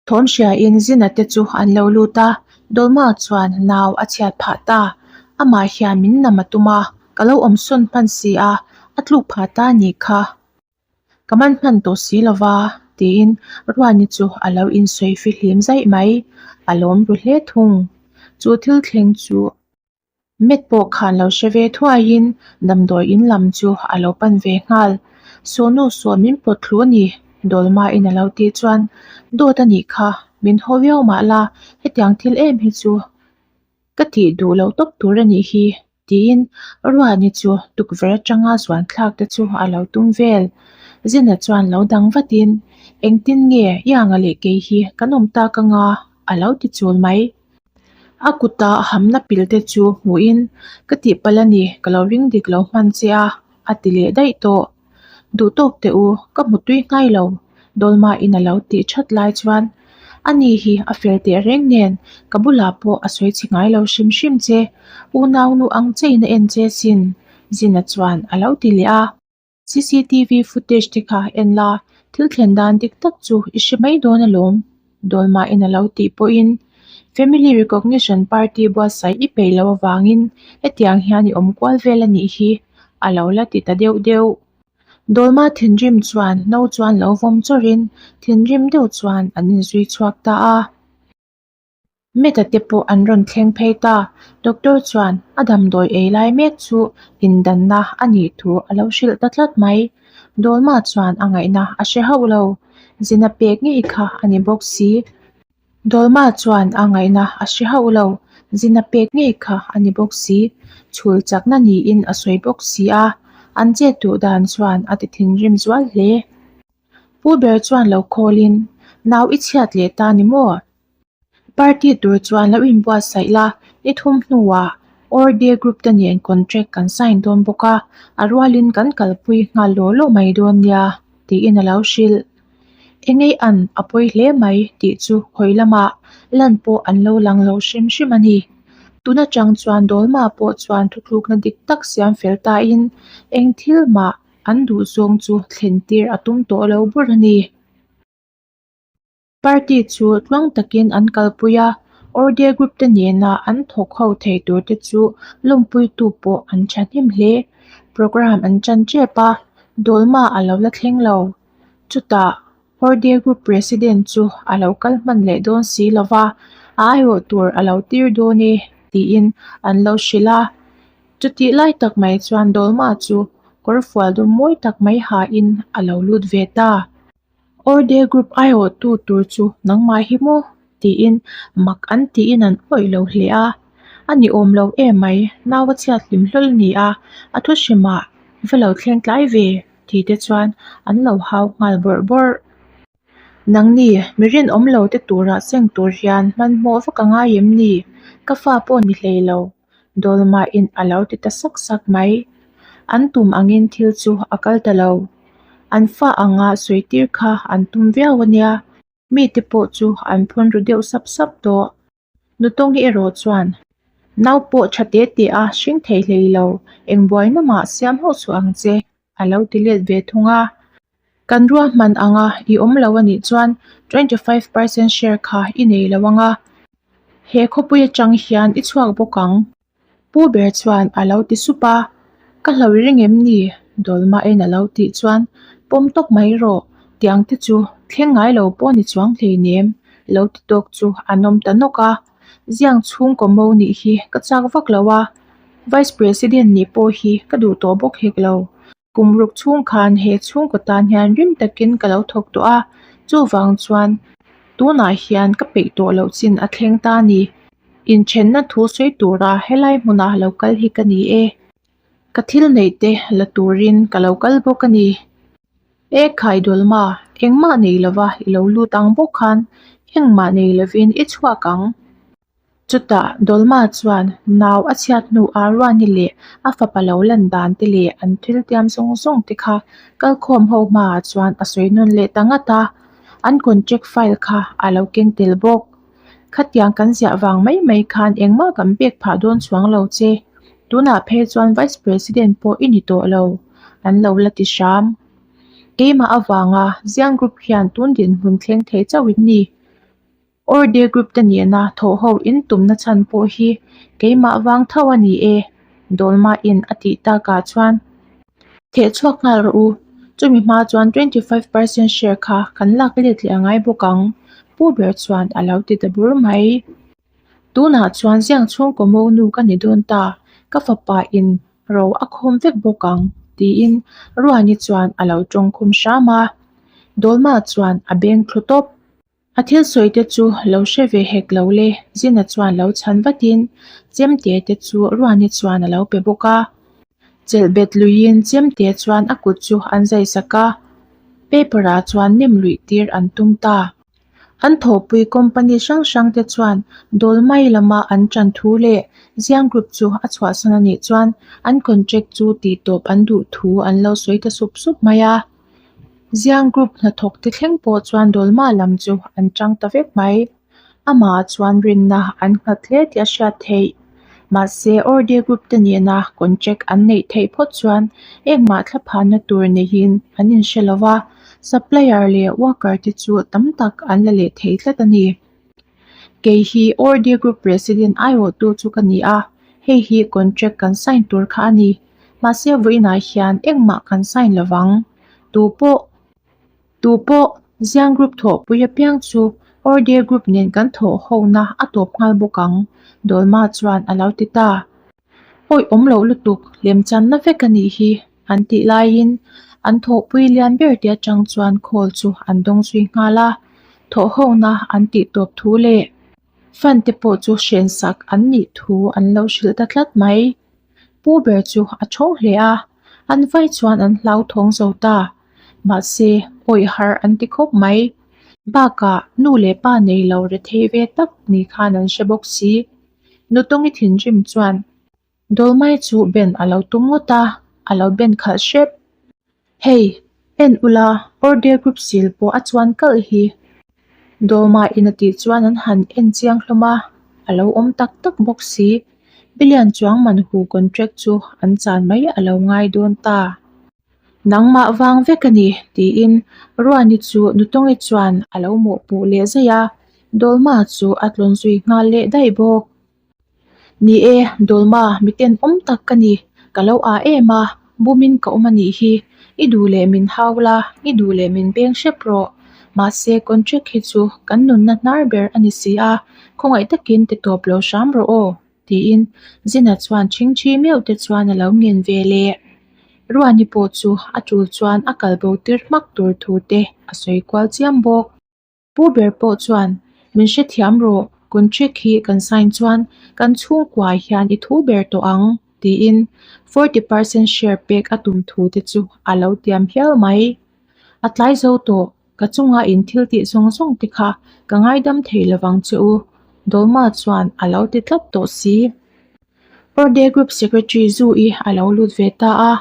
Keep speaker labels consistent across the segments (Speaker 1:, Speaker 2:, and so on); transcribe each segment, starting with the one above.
Speaker 1: Thawm hriain Zina te chu an lo lut a, Dolma chuan nau a chhiat phah ta. Amah hian min nam a tum a, ka lo awm sawn hman si a, a tluk phah ta a nih kha. Ka man hman tawh si lo va, tiin Ruani chu a lo insawi fihlim zaih mai. A lawm ru hle thung. Chu thil thleng chu Met pawh khan lo hre ve thuaiin damdawi in lam chu a lo pan ve nghal. Sawnu sawn min pawt thlu a ni, Dawlmain a lo tih chuan dawt a nih kha, min haw viau mah la, hetiang thil em hi chu ka tih duh loh tawp tur a nih hi, tiin Ruani chu tukverh atanga zuan thlak te chu a lo tum vel. Zina chuan lo dang vatin, Engtin nge Ianga leh kei hi kan awm tak anga? a lo ti chul mai. A kuta hamna pil te chu hmuhin, Ka tihpalh a ni, ka lo ring dik lo hman che a, a ti leh daih tawh. Duh tawk teh u, ka hmu tui ngai lo, Dawlmain a lo tih that lai chuan, Ani hi a fel teh reng nen, ka bulah pawh a sawi chhi ngai lo hrim hrim che, unaunu ang chein a en che sin, Zina chuan a lo ti leh a. Cctv footage te kha en la, thil thlen dan dik tak chu i hre mai dawn alawm, Dawlmain a lo tih pawhin Family Recognition Party buatsaih i peih loh avangin hetiang hian i awm kual vel a nih hi, a lo la ti ta deuh deuh. Dawlma thinrim chuan no chuan lo vawm chawrhin thinrim deuh chuan an inzui chhuak ta a. Meta te pawh an rawn thleng phei ta. Doctor chuan a damdawi ei lai mek chu indanna a nih thu a lo hrilh ta tlat mai. Dawlma chuan a ngaihna a hre hauh lo. Zina pek ngei kha a ni bawk si. Dawlma chuan a ngaihna a hre hauh lo. Zina pek ngei kha a ni bawk si. Chhul chakna niin a sawi bawk si a. An chet duh dan chuan a ti thinrim zual hle. Pu ber chuan lo khawlin, Nau i chhiat leh ta ni maw? Party tur chuan lo inbuatsaih la, ni thum hnuah Orde Group te nen contract kan sign dawn bawk a, a rualin kan kalpui nghal law law mai dawn nia, tiin a lo hrilh. Engei an a pawi hle mai tih chu hawi lamah lan pawh an lo lang lo hrim hrim a ni. Tun atang chuan Dawlma pawh chuan thutlukna dik tak siam fel tain eng thil mah an duh zawng chu thlen tir a tum tawh lo bur a ni. Party chu tluang takin an kalpui a, Orde group te nena an thawk ho thei tur te chu lawmpuitu pawh an thahnem hle. Programme an tan tep a, Dawlma a lo la thleng lo. Chutah Orde group president chu a lo kal hman leh dawn si lo va, a aiawh tur a lo tir dawn e tiin an lo hrilh a. Chutih lai tak mai chuan Dawlma chu kawrfual dum mawi tak mai hain a lo lut ve ta. Orde group aiawhtu tur chu nangmah hi maw? tiin mak an tiin an awih lo hle a. A ni awm lo em mai, nau a chhiat hlim hlawl a ni a, a thu hrimah va lo thleng tlai ve tih te chuan an lo hau nghal bawrh bawrh. Nangni, mi rinawm lo te turah seng tur hian hmanhmawh vak a ngai em ni? Ka fa pawh ni hlei lo. Dawlmahin a lo ti ta sak sak mai. An tum angin thil chu a kal ta lo. An fa anga sawi tir kha an tum viau a nia. Mite pawh chu an phun ru deuh sap sap tawh. Nutawng erawh chuan nau pawh tha te te a hring thei hlei lo, eng buaina mah siam hauh suh ang che, a lo ti let ve thung a. Kan ruahman anga i awm lo a nih chuan 25% share kha i nei lo ang a, he khawpui atang hian i chhuak bawk ang. Pu ber chuan a lo ti sup a, Ka hlo i ring em ni? Dawlmain a lo tih chuan pawm tawk mai rawh, tiang te chu thleng ngai lo pawh ni chuang hleinem lo ti tawk chu an awm ta nawk a, Ziang chhungkaw mo nih hi ka chak vak lo a, Vice President nih pawh hi ka duh tawh bawk hek lo. Kum ruk chhung khan he chhungkaw tan hian rim takin ka lo thawk tawh a, chuvang chuan tunah hian ka peih tawh loh chin a thleng ta a ni. Inthenna thu sawi tura helai hmuna lo kal hi ka ni e. Ka thil neih te la turin ka lo kal bawk a ni. E khai Dawlma, engmah nei lova i lo lut ang bawk khan engmah nei lovin i chhuak ang. Chutah Dawlma chuan nau a chhiat hnuah Ruani leh a fapa lo lan dan te leh an thil tiam zawng zawng te kha kalkhawm ho hmaah chuan a sawi nawn leh ta ngat a, an contract file kha a lo keng tel bawk. Khatiang kan ziah vang mai mai khan engmah kan pek phah dawn chuang lo che, tunah phei chuan Vice President pawh i ni tawh lo, an lo la ti hram. Keimah avanga Ziang Group hian tun dinhmun thleng thei chauh in ni. Orde group te nena thawh ho in tumna chhan pawh hi keimah vang tho a ni e, Dolma in a tih takah chuan theh chhuak nghal rawh u. Chumi hma chuan 25% share kha kan lak let leh a ngai bawk ang, Pu ber chuan a lo ti ta bur mai. Tunah chuan ziang chhungkaw monu ka ni dawn ta, ka fapa in ro a khawm vek bawk ang, tiin Ruani chuan a lo tawngkhum hram a. Dolma chuan a beng thlu tawp. A thil sawi te chu lo hre ve hek lo le, Zina chuan lo chhan vatin chemte te chu Ruani chuan a lo pe bawk a. Chelh bet luiin chemte chuan a kut chu an zai sak a, paper ah chuan nem luih tir an tum ta. An thawhpui company hrang hrang te chuan dawl mai lama an tan thu leh Ziang Group chu a chhuahsan a nih chuan an contract chu tih tawp an duh thu an lo sawi ta sup sup mai a. Ziang Group hnathawk te thleng pawh chuan Dolma lam chu an tang ta vek mai. Amah chuan rinna an nghat hle tih a hriat theih. Mahse, Orde Group te nena contract an neih theih phawt chuan engmah thlaphanna tur neihin an inhre lo va, supplier leh worker te chu tam tak an la leh thei tlat a ni. Kei hi Orde Group President aiawhtu chu ka ni a, hei hi contract kan sign tur kha a ni. Mahse, vawiinah hian engmah kan sign lo vang. Tu pawh Tu pawh Ziang Group thawhpui apiang chu Orde Group nen kan thawh hona a tawp nghal bawk ang, Dolma chuan a lo ti ta. Awi awm loh lutuk, lemchanna vek a nih hi, an tih laiin an thawhpui lian ber te atang chuan call chu an dawng zui nghal a, thawh hona an tih tawp thu leh fund te pawh chu hrensak an nih thu an lo hrilh ta tlat mai. Pu ber chu a tho hle a, an vai chuan an hlauthawng zo ta. Mahse, awih har an ti khawp mai. Bakah nu leh pa nei lo rethei ve tak ni khan an hre bawk si. Nutawngi thinrim chuan Dolmai chu ben a lo tum ngawt a, a lo ben khalh hrep. Hei, en ula, Order Group sil pawh a chuan kalh hi. Dolma in a tih chuan an han en chiang hlawm a, a lo awm tak tak bawk si. Billion chuang man hu contract chu an chan mai a lo ngai dawn ta. Nangmah vang vek a ni, tiin Ruani chu Nutawngi chuan a lo mawhpuh leh zaih a, Dolma chu a tlawn zui nghal leh daih bawk. Ni e, Dolma, mi tenawm tak ka ni, ka lo ah em a, bumin ka awm a nih hi, i duh leh min hau la, i duh leh min beng hrep rawh. Mahse, contract hi chu kan nunna hnar ber a ni si a, khawngaih takin ti tawp lo hram rawh aw. Tiin Zina chuan ṭhingṭhi meuh te chuan a lo ngen ve leh. Ruani pawh chu a ṭul chuan a kal bo tir hmak tur thu te a sawi kual chiam bawk. Pu ber pawh chuan, Min hrethiam rawh, contract hi kan sign chuan kan chhungkua hian i thu ber tawh ang, tiin 40% share pek a tum thu te chu a lo tiam hial mai. A tlai zo tawh, Ka chunga in thil tih zawng zawng te kha ka ngaidam thei lovang che u, Dolma chuan a lo ti tlat tawh si. Orde Group Secretary Zu-i a lo lut ve ta a,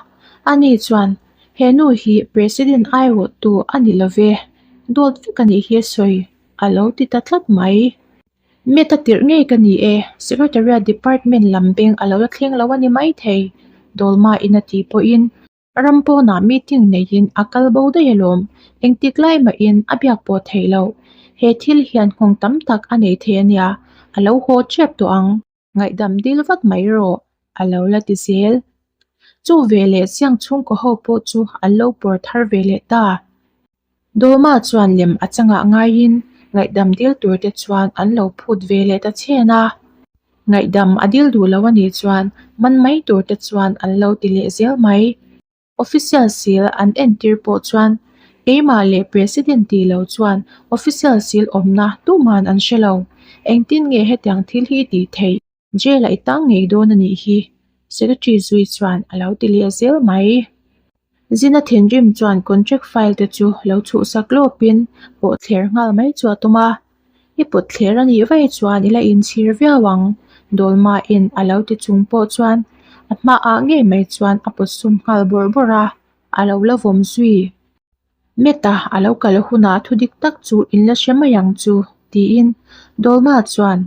Speaker 1: ani chuan, He nu hi President airawhtu a ni love, dawt vek a nih hi a sawi, a lo ti ta tlat mai. Meta tirh ngei ka ni e, Secretariat Department lam beng a lo la thleng lo a ni maithei, Dolma in a tih pawhin. Ram pawnah meeting neiin a kal bo daih alawm, engtik lai mahin a biak pawh theih loh. He thil hian nghawng tam tak a nei thei ania, a lo haw tep tawh ang. Ngaihdam dil vat mai rawh, a lo la ti zel. Chu veleh siang chhungkaw ho pawh chu an lo pawr thar ve leh ta. Dolma chuan lem a changah ngaiin ngaihdam dil tur te chuan an lo phut ve leh ta chhen a. Ngaihdam a dil duh lo a nih chuan man mai tur te chuan an lo ti leh zel mai. Official seal an entir pawh chuan keimah leh President tih lo chuan official seal awmna tuman an hre lo. Engtin nge hetiang thil hi tih theih? Jail ah i tang ngei dawn a nih hi, Secretary zui chuan a lo ti leh zel mai. Zina thinrim chuan contract file te chu lo chhuhsak lawpin pawh thler nghal mai chu a tum a. I pawt thler a nih vaih chuan i la inchhir viau ang, Dolma in a lo ti chung pawh chuan a hmaah ngei mai chuan a pawt sum nghal bawrh bawrh a, a lo la vawm zui. Meta a lo kal hunah thu dik tak chu in la hre mai ang chu, tiin Dolma chuan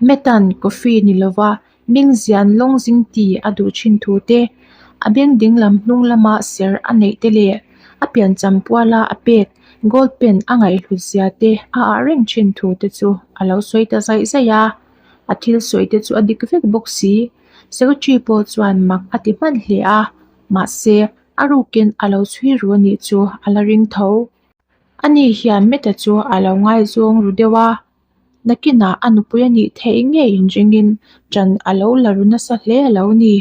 Speaker 1: Meta'n coffee ni lova Mingzian lawngzing ti a duh thin thu te, a beng dinglam hnung lama ser a neih te leh. A piancham puala a pek gold pen a ngaihhlut zia te a ah reng thin thu te chu a lo sawi ta zaih zaih a. A thil sawi te chu a dik vek bawk si. Secretary pawh chuan mak a ti hman hle a, mahse a rukin a lo chhui ru a nih chu a la ring tho. Ani hian Meta chu a lo ngaizawng ru deuh a, nakinah a nupui a nih theih ngei inringin ṭan a lo la ru nasa hle a lo ni.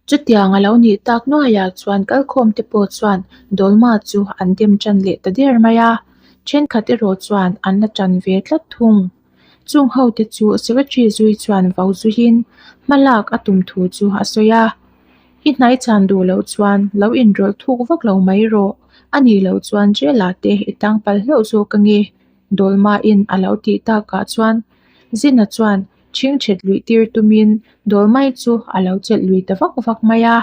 Speaker 1: Chutiang a lo nih tak nuaiah chuan kalkhawm te pawh chuan Dolma chu an dem ṭan leh ta der mai a, ṭhenkhat erawh chuan an la ṭan ve tlat thung. Chung ho te chu Secretary zui chuan vo zuiin hma lak a tum thu chu a sawi a. I hnaichhan duh loh chuan lo inrawlh thuk vak lo mai rawh, a nih loh chuan jail ah te i tang palh hlauh zawk ange, Dolma in a lo tih takah chuan Zina chuan Chhingchhet luih tir tumin Dolmai chu a lo chelh lui ta vak vak mai a.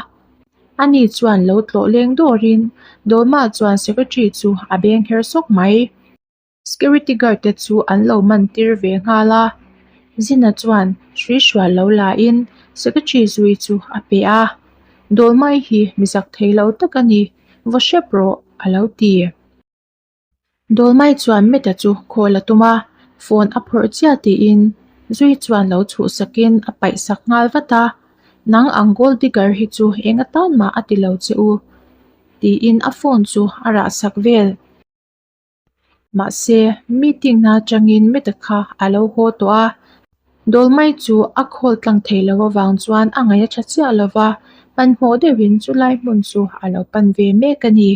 Speaker 1: Ani chuan lo tlawh leng dawrin Dolma chuan secretary chu a beng her sawk mai. Security guard te chu an lo man tir ve nghal a. Zina chuan hrui hrual lo lain secretary zui chu a pe a. Dolmai hi mi zak thei lo tak a ni, vaw hrep rawh a lo ti. Dolmai chuan Meta chu call a tum a, phone a phawrh chiah tiin Zui chuan lo chhuhsakin a paih sak nghal vat a, Nang ang gold digger hi chu eng atan mah a ti lo che u tiin a phone chu a rah sak vel. Mahse, meeting na atangin Meta kha a lo haw tawh a, Dolmai chu a call tlang thei lo avang chuan a ngaih a tha chiah lo va, hmanhmawh deuhin chulai hmun chu a lo pan ve mek a ni.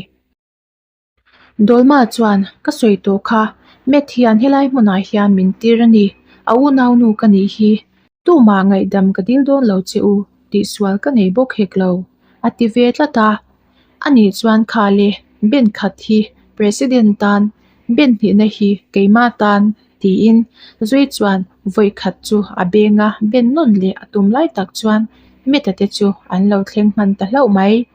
Speaker 1: Dolma chuan, Ka sawi tawh kha, Matt hian helai hmunah hian min tir a ni, a unaunu ka nih hi. Tumah ngaihdam ka dil dawn lo che u, tihsual ka nei bawk hek lo, a ti ve tlat a. Ani chuan kha le, Ben khat hi President tan, Ben hnihna hi keimah tan, tiin Zui chuan vawi khat chu a benga Ben nawn leh a tum lai tak chuan Matt-a te chu an lo thleng hman ta hlauh mai.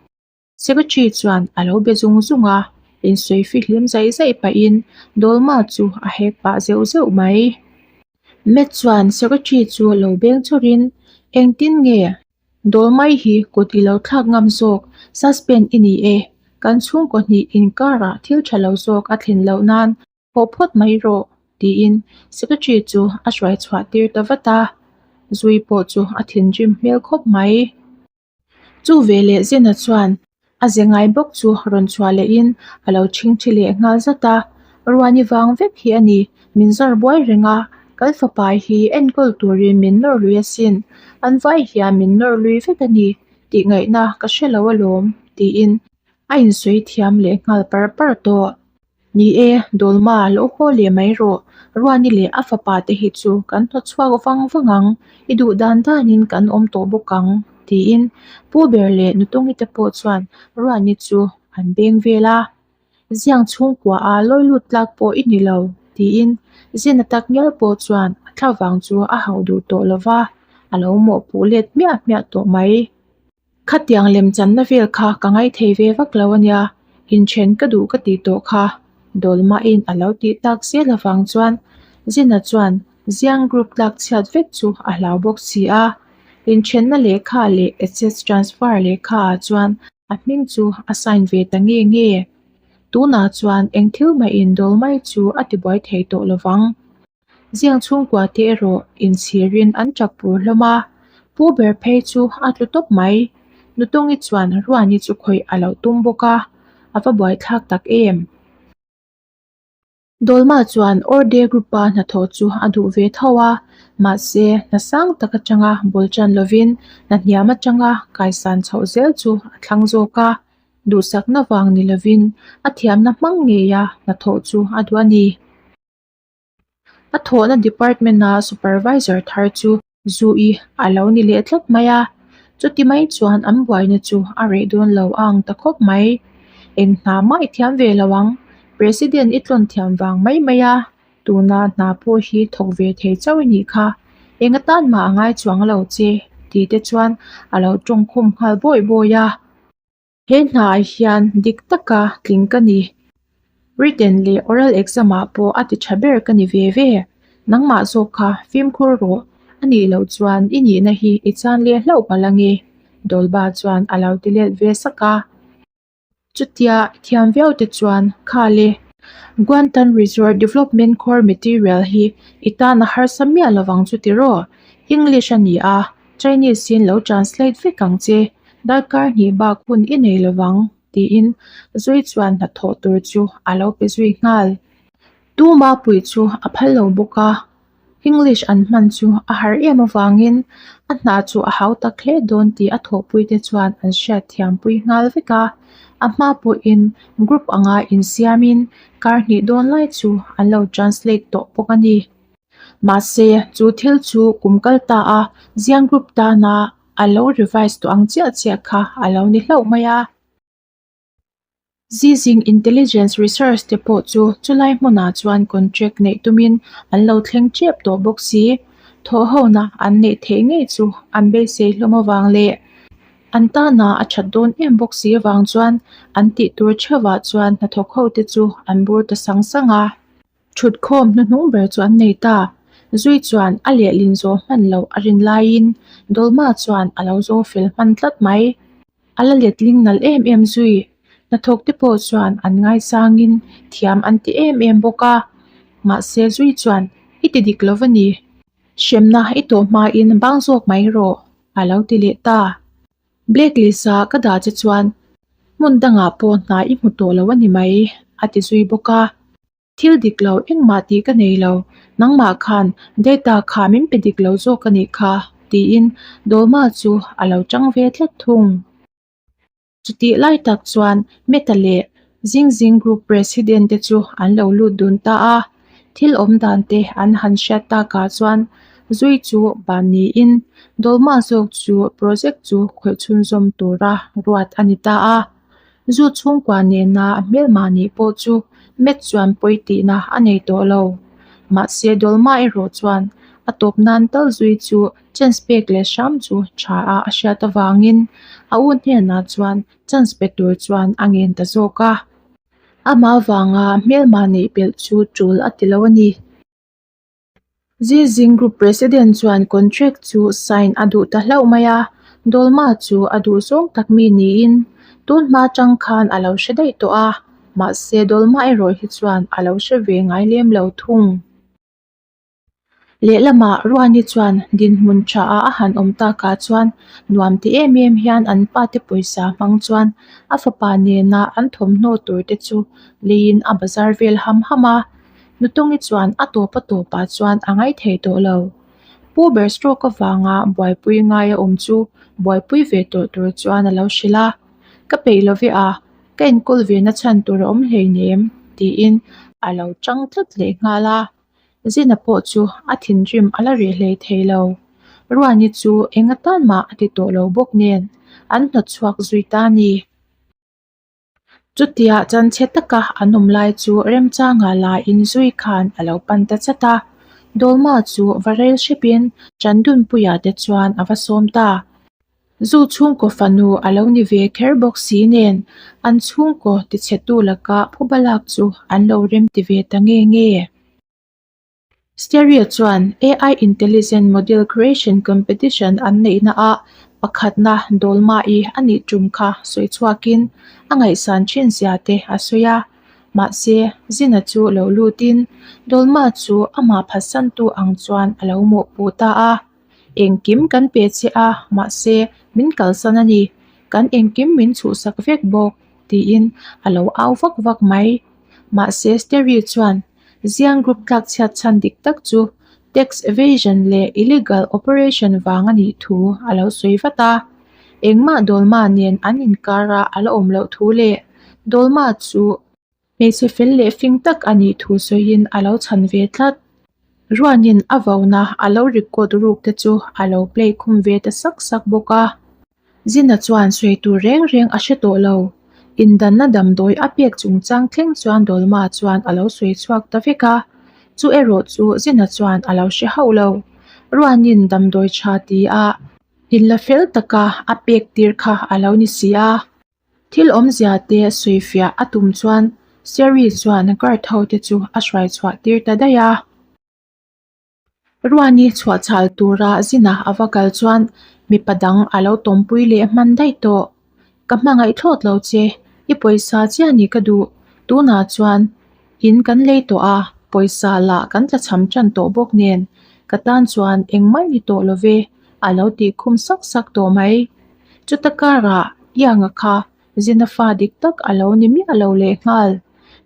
Speaker 1: Secretary chuan a lo be zung zung a, insawi fihlim zaih zaih pahin Dolma chu a hek pah zeuh zeuh mai. Matt chuan Secretary chu lo beng chawrin, Engtin nge? Dolmai hi kut i lo thlak ngam zawk, suspend i ni e. Kan chhungkaw hnih inkarah thil tha lo zawk a thlen loh nan haw phawt mai rawh, tiin Secretary chu a hruai chhuah tir ta vat a. Zui pawh chu a thinrim hmel khawp mai. Chu veleh Zena chuan a ze ngai bawk chu rawn chhuah lehin a lo chhingthi leh nghal zat a, Ruani vang vek hi a ni, min zawr buai reng a, kan fapa hi enkawl turin min nawr lui asin, an vai hian min nawr lui vek a ni tih ngaihna ka hre lo alawm tiin a insawi thiam leh nghal par par tawh. Ni e, Dolma lo haw leh mai rawh. Ruani leh a fapa te hi chu kan hnawt chhuak vang vang ang, i duh dan danin kan awm tawh bawk ang, tiin Pu ber leh Nutungi te pawh chuan Ruani chu an beng vel a. Ziang chhungkua a lawi lut tlak pawh i ni lo, tiin Zina tak ngial pawh chuan a thlavang chu a hauh duh tawh lo va, a lo mawhpuh let hmiah hmiah tawh mai. Khatiang lemchanna vel kha ka ngaithei ve vak lo ania, inthen ka duh ka tih tawh kha, Dolmain a lo tih tak zel avang chuan Zina chuan Ziang group tlak chhiat vek chu a hlau bawk si a, inthenna lehkha leh assets transfer lehkha ah chuan a hming chu a sign ve ta nge nge. Tunah chuan eng thil mahin Dolmai chu a tibuai thei tawh lovang. Ziang chhungkua te erawh inchhirin an chak pur hlawm a, pu ber phei chu a tlu tawp mai. Nutungi chuan Ruani chu khawih a lo tum bawk a, a va buaithlak tak em? Dolma chuan Orde Group-a hnathawh chu a duh ve tho a, mahse hna sang tak atanga bul tan lovin hna hniam atanga kaisan chhoh zel chu a thlang zawk a, duhsakna vang ni lovin a thiamna hmang ngeia hnathawh chu a duh a ni. A thawhna department-a supervisor thar chu Zu-i a lo ni leh tlat mai a, chuti mai chuan an buaina chu a reh dawn lo a ang ta khawp mai. Eng hna mah i thiam ve lo ang, President i tlawn thiam vang mai mai a, tuna hna pawh hi thawk ve thei chauh i nih kha, eng atan mah a ngai chuang lo che tih te chuan a lo tawngkhum nghal bawi bawi a. He hnaah hian dik taka tling ka ni. Written leh oral exam ah pawh a ti tha ber ka ni ve ve. Nangmah zawk kha fimkhur rawh. A nih loh chuan i nihna hi i chan leh hlauh palh ange. Dolba chuan a lo ti let ve sak a. Chutia thiam viau te chuan kha le Guantan Resort Development Core Material hi i tan a harsa miah lovang chu tiraw? English a ni a, Chinese in lo translate vek ang che, darkar hnih bak hun i nei lovang tiin Zui chuan hnathawh tur chu a lo pe zui nghal. Tuma pui chu a phal lo bawk a. English an hman chu a har em avangin a hna chu a hau tak hle dawn tih a thawhpuite chuan an hriat thiampui nghal vek a. A hma pawhin group anga insiamin kar hnih dawn lai chu an lo translate tawh bawk a ni. Mahse, chu thil chu kum kal ta a Ziang group tana a lo revise tawh ang chiah chiah kha a lo ni hlauh mai a. Zizing Intelligence Research te pawh chu chulai hmunah chuan contract neih tumin an lo thleng tep tawh bawk si. Thawhhona an neih theih ngei chu an beisei hlawm avang leh an tana a that dawn em bawk si avang chuan an tih tur theuhah chuan hnathawk ho te chu an bur ta sang sang a. Thutkhawm hnuhnung ber chu an nei ta. Zui chuan a lehlin zawh hman loh a rin laiin Dolma chuan a lo zo fel hman tlat mai. A la letling nalh em em zui. Hnathawk te pawh chuan an ngaisangin thiam an ti em em bawk a. Mahse zui chuan i ti dik lo va ni. Hremna i tawh hmain bang zawk mai rawh a lo ti leh ta. Blacklist a ka dah che chuan hmun dangah pawh hna i hmu tawh lo a ni mai a ti zui bawk a. Thil dik lo engmah tih ka nei lo, nangmah khan data kha min pe dik lo zawk a nih kha, tiin Dolma chu a lo chang ve tlat thung. Chutih lai tak chuan Meta leh Zing Zing Group President te chu an lo lut dun ta a, thil awm dan te an han hriat takah chuan Zui chu ban niin Dolma zawk chu project chu khawih chhunzawm tura ruat a ni ta a. Zu chhungkua nena hmelma nih pawh chu Matt chuan pawi tihna a nei tawh lo. Mahse Dolma erawh chuan a tawp nan tal zui chu chance pek leh hram chu tha a a hriat avangin a u hnenah chuan chance pe tur chuan a ngen ta zawk a. Amah avanga hmelma neih belh chu tul a ti lo a ni. Zizing Group President chuan contract chu sign a duh ta hlauh mai a, Dolma chu a duh zawng tak mi niin tun hma tang khan a lo hre daih tawh a, mahse Dolma erawh hi chuan a lo hre ve ngai lem lo thung. Lehlamah Ruani chuan dinhmun tha a a han awm takah chuan nuam ti em em hian an pate pawisa hmang chuan a fapa nena an thawmhnaw tur te chu leiin a bazar vel ham ham a. Nutungi chuan a tawp a tawpah chuan a ngaithei tawh lo. Pu ber stroke avanga buaipui ngai a awm chu buaipui ve tawh tur chuan a lo hrilh a, Ka peih lo ve a, ka enkawl ve na chhan tur a awm hleinem tiin a lo chang tlat leh nghal a. Zina pawh chu a thinrim a la reh hlei thei lo. Ruani chu eng atan mah a ti tawh lo bawk nen an hnawtchhuak zui ta a ni. Chutia chanchhe taka an awm lai chu remchanga la inzui khan a lo pan ta chat a, Dolma chu va rel hrepin Chandunpuia te chuan a va sawm ta. Zu chhungkaw fanu a lo ni ve kher bawk si nen an chhungkaw tichhetu laka phuba lak chu an lo remti ve ta nge nge. Stereo chuan AI Intelligent Model Creation Competition an neihna ah pakhatna Dolma-i a nih tum kha sawi chhuakin a ngaihsan thin zia te a sawi a. Mahse, Zina chu lo lutin Dolma chu amah phatsantu ang chuan a lo mawhpuh ta a. Engkim kan pe che a, mahse min kalsan a ni. Kan engkim min chhuhsak vek bawk, tiin a lo au vak vak mai. Mahse, Stereo chuan Ziang group tlakchhiat chhan dik tak chu tax evasion leh illegal operation vang a nih thu a lo sawi vat a. Engmah Dolma nen an inkara a la awm loh thu leh Dolma chu hmeichhe fel leh fing tak a nih thu sawiin a lo chhan ve tlat. Ruanin a vona a lo record ruk te chu a lo play khum ve ta sak sak bawk a. Zina chuan sawi tur reng reng a hre tawh lo. Indanna damdawi a pek chungchang thleng chuan Dolma chuan a lo sawi chhuak ta vek a, chu erawh chu Zina chuan a lo hre hauh lo. Ruanin damdawi tha ti a inla fel taka a pek tir kha a lo ni si a. Thil awmzia te sawifiah a tum chuan Sherry chuan guard ho te chu a hruai chhuah tir ta daih a. Ruani chhuahchhal tura zina a va kal chuan mipa dang a lo tawmpui leh hman daih tawh. Ka hmangaih thlawt lo che. I pawisa chiah ni ka duh. Tunah chuan in kan lei tawh a, pawisa lah kan tlachham tan tawh bawk nen ka tan chuan engmah ni tawh lo ve a lo tih khum sak sak tawh mai. Chuta karah Ianga kha Zina fa dik tak a lo ni miah lo lehnghal.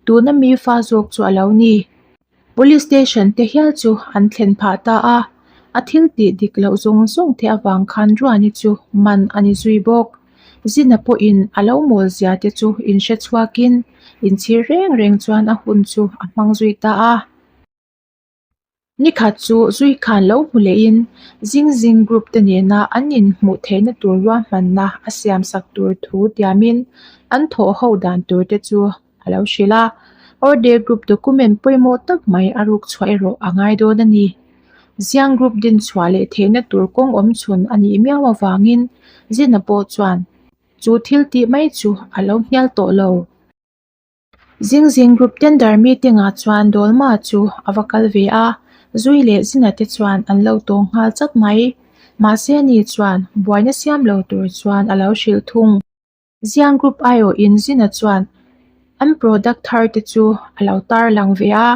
Speaker 1: Tuna mi fa zawk chu a lo ni. Police station te hial chu an thlen phah ta a, a thil tih dik loh zawng zawng te avang khan Ruani chu man a ni zui bawk. Zina pawhin a lo mawl zia te chu inhre chhuakin inchhir reng reng chuan a hun chu a hmang zui ta a. Nikhat chu zui khan lo hmu lehin Zing Zing group te nena an inhmuh theihna tur ruahmanna a siamsak tur thu tiamin an thawh ho dan tur te chu a lo hrilh a, Orde Group document pawimawh tak mai a ruk chhuah erawh a ngai dawn a ni. Ziang Group din chhuah leh theihna tur kawng awm chhun a nih miau avangin Zina pawh chuan chu thil tih mai chu a lo hnial tawh lo. Zing Zing Group tender meeting ah chuan Dolma chu a va kal ve a, Zui leh Zina te chuan an lo tawng nghal chat mai. Mahse ani chuan buaina siam lo tur chuan a lo hrilh thung. Ziang Group aiawhin Zina chuan an product thar te chu a lo tarlang ve a,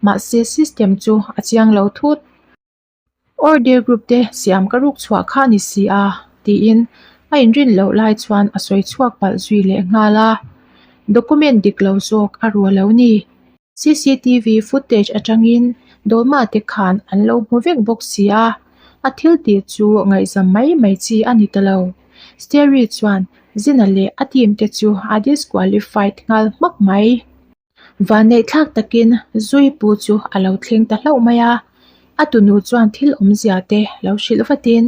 Speaker 1: mahse system chu a chiang lo thut. Order Group te siam ka ruk chhuah kha a ni si a, tiin a inrin loh lai chuan a sawi chhuak palh zui leh nghal a. Document dik lo zawk a ru lo ni. Cctv footage atangin Dolma te khan an lo hmu vek bawk si a, a thil tih chu ngaihzam mai mai chi a ni ta lo. Sterry chuan Zina leh a team te chu a disqualified nghal hmak mai. Vanneihthlak takin Zui pu chu a lo thleng ta hlauh mai a, a tunu chuan thil awmzia te lo hrilh vatin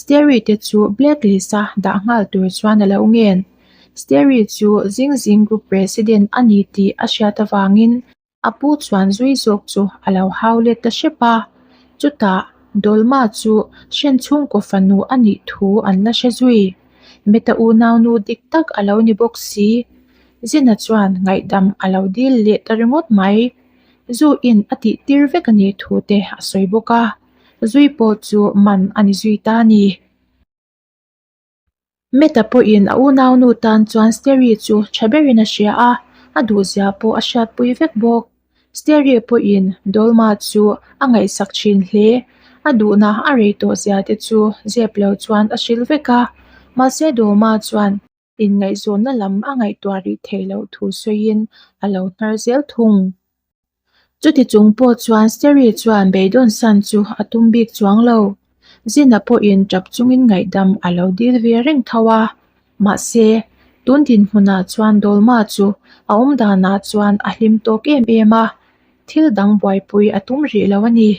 Speaker 1: Sterry te chu blacklist a dah nghal tur chuan a lo ngen. Sterry chu Zing Zing Group President a ni tih a hriat avangin a pu chuan zui zawk chu a lo hau let ta hrep a. Chutah Dolma chu hren chhungkaw fanu a nih thu an la hre zui. Meta unaunu dik tak a lo ni bawk si. Zina chuan ngaihdam a lo dil leh ta ringawt mai. Zu in a tih tir vek a nih thu te a sawi bawk a. Zui pawh chu man a ni zui ta a ni. Meta pawhin a unaunu tan chuan Sterry chu tha berin a hria a, a duhzia pawh a hriatpui vek bawk. Sterry pawhin Dolma chu a ngaihsak thin hle. A duhna a rei tawh zia te chu zep lo chuan a hrilh vek a, mahse Dolma chuan inngaihzawnna lam a ngaihtuah rih theih loh thu sawiin a lo hnar zel thung. Chuti chung pawh chuan Sterry chuan beidawn san chu a tum bik chuang lo. Zina pawhin tap chungin ngaihdam a lo dil ve reng tho a. Mahse, tun dinhmunah chuan Dolma chu a awm danah chuan a hlim tawk em em a, thil dang buaipui a tum rih lo a ni.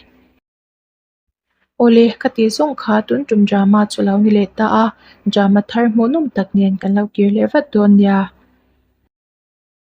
Speaker 1: Awle, ka tih zawng kha tun tum drama chu lo ni leh ta a, drama thar hmuhnawm tak nen kan lo kir leh vat dawn nia.